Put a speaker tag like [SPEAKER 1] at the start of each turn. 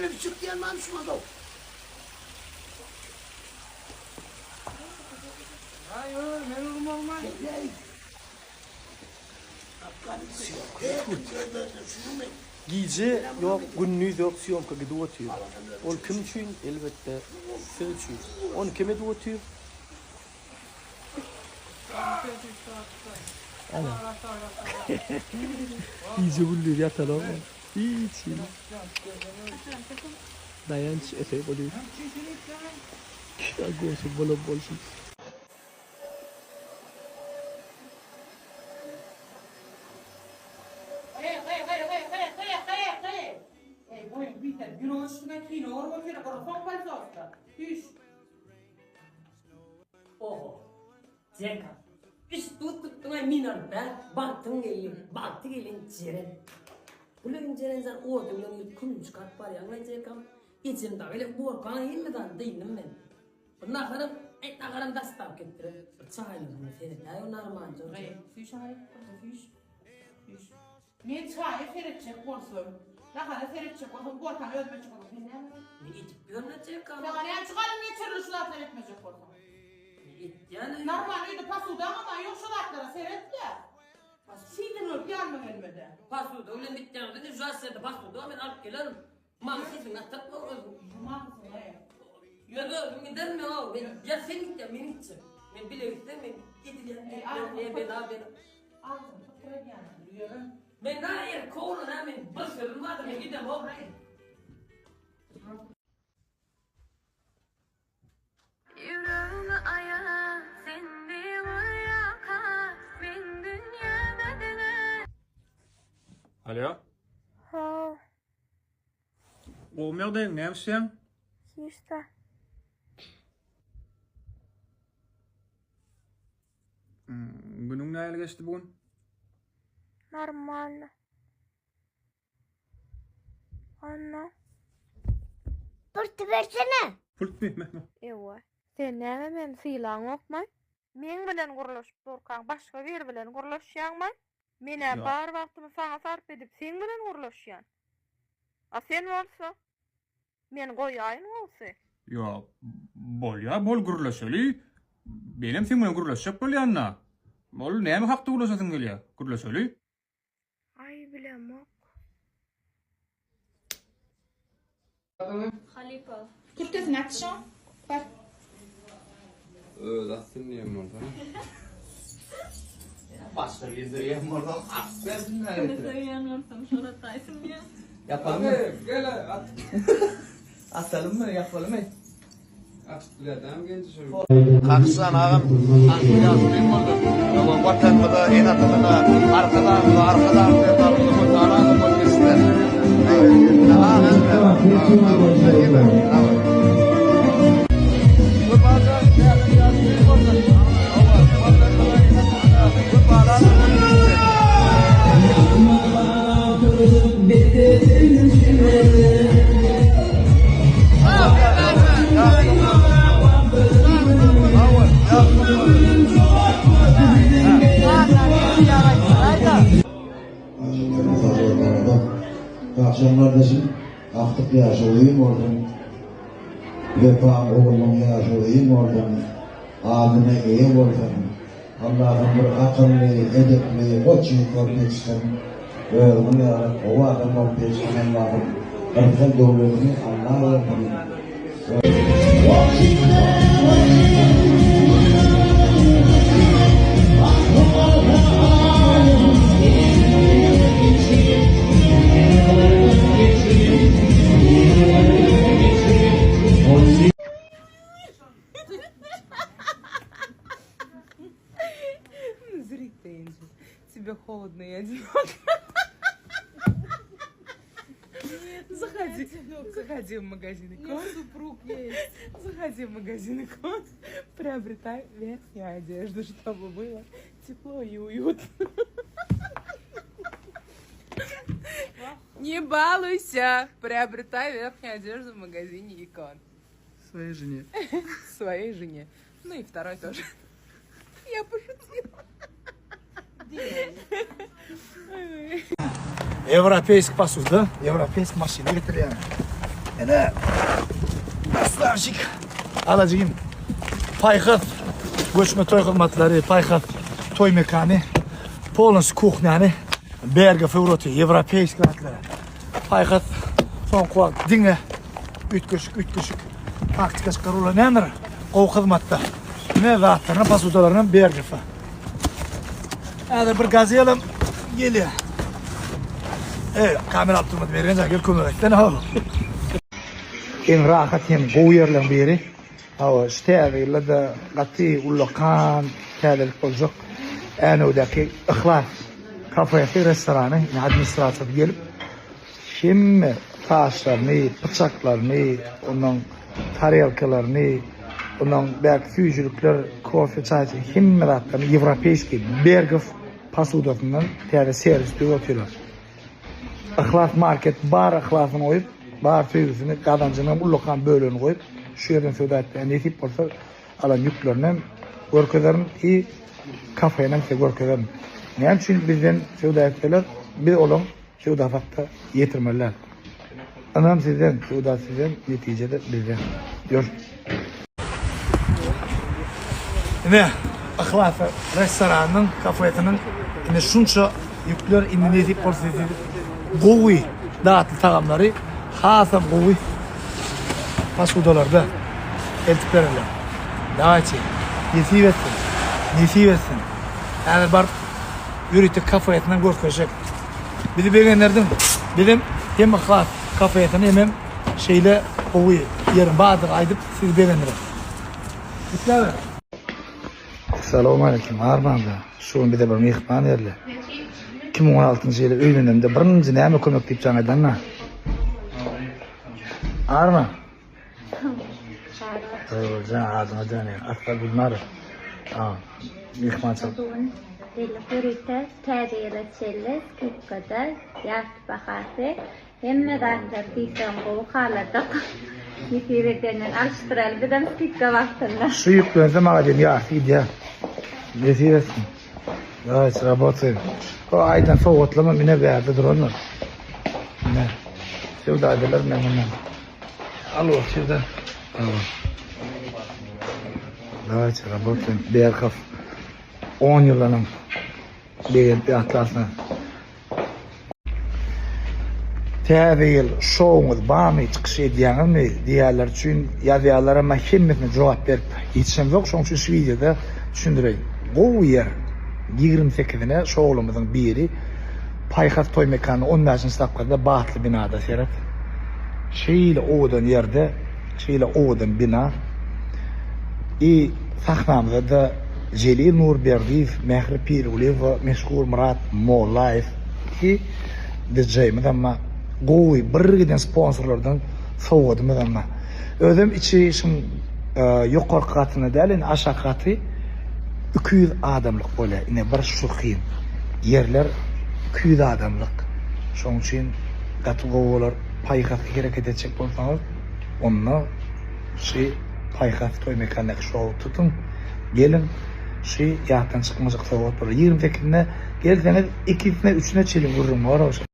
[SPEAKER 1] Gelip çykýan man şuňa.
[SPEAKER 2] Gije ýok, gündiz ýok sýomka gidip otyr. Ol kim üçin? Elbetde, siz üçin. Ony kim edip otyr? Ana. Gije gündiz ýatanok ol. Hiç hili. Daýanç eseý bolýar. Goşun bolan bolsun.
[SPEAKER 3] Oho. Jeka. Üç tut tutduňaý min alyp bä. Bagtyň geldi. Bagty gelen Jeren. Bulegin Jerenjan ody bilen girip külüni çykaryp barýaňlaý Jekam. Ejem dagy ile gorkaň hemme zady dyndym men. Bir naharam, et naharam daşlap gitdir. Bir çaýlaryna seretäý o narmanjan.
[SPEAKER 4] Gyý, süýş aý, bir süýş. Süýş. Men çaýa seretjek bolsam, nahara seretjek bolsam, gorkany özüm etjek bolsam, sen näme?
[SPEAKER 3] Men edip ýörme Jekam.
[SPEAKER 4] Saňa näme şu galyň geçirilir şu zatlary etmejek bolsaň?
[SPEAKER 3] Men etýän.
[SPEAKER 4] Normal öýde posudaňam-a ýok şu zatlara seret-de. Şeýden bolup ýanyma gelmede.
[SPEAKER 3] Posuda bilen bitýän, biz ujasýada posuda men alyp gelerin. Maňa sesiňi atdatma özüň.
[SPEAKER 4] Maňa.
[SPEAKER 3] Ýöne özüm giderin men ow. Men ýa sen git ýa men gitjek. Men bile gitsem men edilýän ne bela bela.
[SPEAKER 4] Agzyny pytyr edýändir ýöne.
[SPEAKER 3] Men na erkek oglan ha men bir sözüm bardyr men gidemok.
[SPEAKER 5] Ýüregimi aýa sen deý urýarka, Meň dünýäme diňe.
[SPEAKER 6] Alýo.
[SPEAKER 7] How.
[SPEAKER 6] Gowmy ýagdaýyň, näme işleýäň?
[SPEAKER 7] Hiç-de.
[SPEAKER 6] Günüň nähili geçdi bu gün?
[SPEAKER 7] Normalno. Anna.
[SPEAKER 8] Pulty bersene.
[SPEAKER 6] Pultmy? Meh meh.
[SPEAKER 7] Ewa. Sen näme meni sylaňokmaý? Meň bilen gurlaşyp durkaň başga biri bilen gurlaşýaňmaý? Men-ä bar wagtymy saňa sarp edip seň bilen gurlaşýan. A sen bolsa, meni goýaýyn gowsy.
[SPEAKER 6] Ýok, bolýa bol gürleşeli. Menem seň bilen gürleşjek bolýan-da. Bol, näme hakda gürleşesiň gelýä? Gürleşeli.
[SPEAKER 7] Aý bilemok.
[SPEAKER 9] Halypa. Kürtesini at şoň. Bar.
[SPEAKER 10] Özi atsyn diýen bolsa.
[SPEAKER 11] Başga gezdirýän bolsam atyp bersinler.
[SPEAKER 9] Kimi söýýän bolsam şol ataýsyn diýen.
[SPEAKER 11] Ýapalymy?
[SPEAKER 10] Gel at.
[SPEAKER 11] Atalymmy, ýapalymy?
[SPEAKER 10] Atyp bilerdim genji şol.
[SPEAKER 11] Kakysjan agam aňsat ýaşulyň boldy. Watanymyza, ene-atasyna, Arkadagymyza, Arkadagly Serdarymyza wepaly adam bolup ýetişdiler. Wepaly adam bolup ýetişdiler.
[SPEAKER 12] Kakjan gardaşym agtyk ýaşy uzyn bolsun Wepa oglunyň ýaşy uzyn bolsun adyna eýe bolsun Allahym bir akylly edepli goç ýigit bolup ýetişsin özüňiz ýaly gowy adam bolup ýetişsin Allahym yrsgal döwletini Allah bersin.
[SPEAKER 4] Тебе холодно и одиноко. Заходи, заходи в магазин Икон. супруг есть. Заходи в магазин Икон, приобретай верхнюю одежду, чтобы было тепло и уютно. Не балуйся, приобретай верхнюю одежду в магазине Икон.
[SPEAKER 2] Своей жене.
[SPEAKER 4] Своей жене. Ну и второй тоже. Я пошутила.
[SPEAKER 2] Ýewropeýsk posuda, ýewropeýsk maşyna getirýän.
[SPEAKER 1] Ene Dostavşik Alajygym Paýhas göçme toý hyzmatlary, Paýhas toý mekany, polnosy kuhnýany Berga föwraty, ýewropeýski zatlar. Paýhas soňky wagt diňe üýtgeşik üýtgeşik taktika çykaryp ulanýandyr. Gowy hyzmatda. Ine zatlaryny, posudalaryny Bergafa. Häzir bir gazelam gelýär. Ey, kamera alyp durmady Mergenjan, gel kömek etsene ho. Iň rahat hem gowy ýerleriň biri. Hawa, şu täze ýylda-da gaty ullakan täzelik boljak. Änewdäki Yhlas kafesi, restorany, ine administrasiýasy gelip, Hemme taşlaryny, pyçaklaryny, ondan tarelkalaryny, ondan bärki süýjülikler, kofe, çaý, hemme zatlaryny ýewropeýskiý Berghof posudasyndan täze serwis düzüp otyrlar. Yhlas market bar yhlasyny goýup, bar söýgüsini, gazanjynyň hem ullakan bölegini goýup, şu ýerden söwda etmäge nesip bolsa alan ýüklerini hem görkezerin i kafeni hem size görkezerin. Näme üçin bizden söwda etseler, biz olaň Söwda hakda ýetirmeliler. Ynam sizden, söwda sizden, netije-de bizden. Ýör. Ine, Yhlas restoranynyň, kafesiniň ine şunça ýükler indi nesip bolsa siz gowy datly tagamlary hasam gowy posudalarda eltip bererler. Dawayçy. Nesip etsin. Nesip etsin. Häzir baryp ýörite kafesine görkezjek. Bizi begendirdiň. Bizem hem Yhlas kafesini hemem şeýle gowy ýeriň bardygyny aýdyp sizi begendireris. Gitläber. Salowmaleýkim Armanda. Şu gün bize bir myhman geldi. 2016-njy ýyly öýlenemde birinji näme kömek diýip jaň edende. Arman. Jan adyňa döneýin. Asla Gülnar. Ha, myhmançylyk.
[SPEAKER 13] Bu gün belli ýörite täze ýyla çenli skidkada ýarty bahasy. Hemme zatlar diýseň gowy haladyk. Nesip edenden alyşdyraly bizem skidka wagtynda.
[SPEAKER 1] Şu ýüklense magazin ýarty gidýär. Nesip etsin. Dawayt rabotaýym. O aýdan sowgatlama mine bärde durandyr. Mine. Söwda ederler men mundan. Al otur-da. Dawayt rabotaýym. Berkaf 10 ýyldanam begenip ýatlarsyň. Täze ýyl şouňyz barmy, çykyş edýäňizmi diýýänler üçin ýazýarlar emma hemmesine jogap berip ýetişemzok şoň üçin şu wideoda düşündireýin. Gowy ýer 28-ine şowlumyzyň biri Paýhas toý mekany on bäşinji tapgyrda batly binada seret. Şeýle owadan ýerde şeýle owadan bina i sahnamyzda-da Jelil Nurberdiýew, Mähri Pirgulyýewa, Meşhur Myrat Mollaýew i DJ-miz amma gowy bir giden sponsorlardan sowgadymyz amma. Özem içi şuň ýokarky gatyna däl indi aşaky gaty 200 adamlyk bolýar. Ine bir şu kyn. Ýerler 200 adamlyk. Şoň üçin gaty gowy bolar. Paýhasly hereket etjek bolsaňyz onda şu Paýhas toý mekandaky şowy tutuň. Geliň şu ýatdan çykmajak sowgat bolar. 28-inde gelseňiz ikisine üçüne çenli gürrüň bar.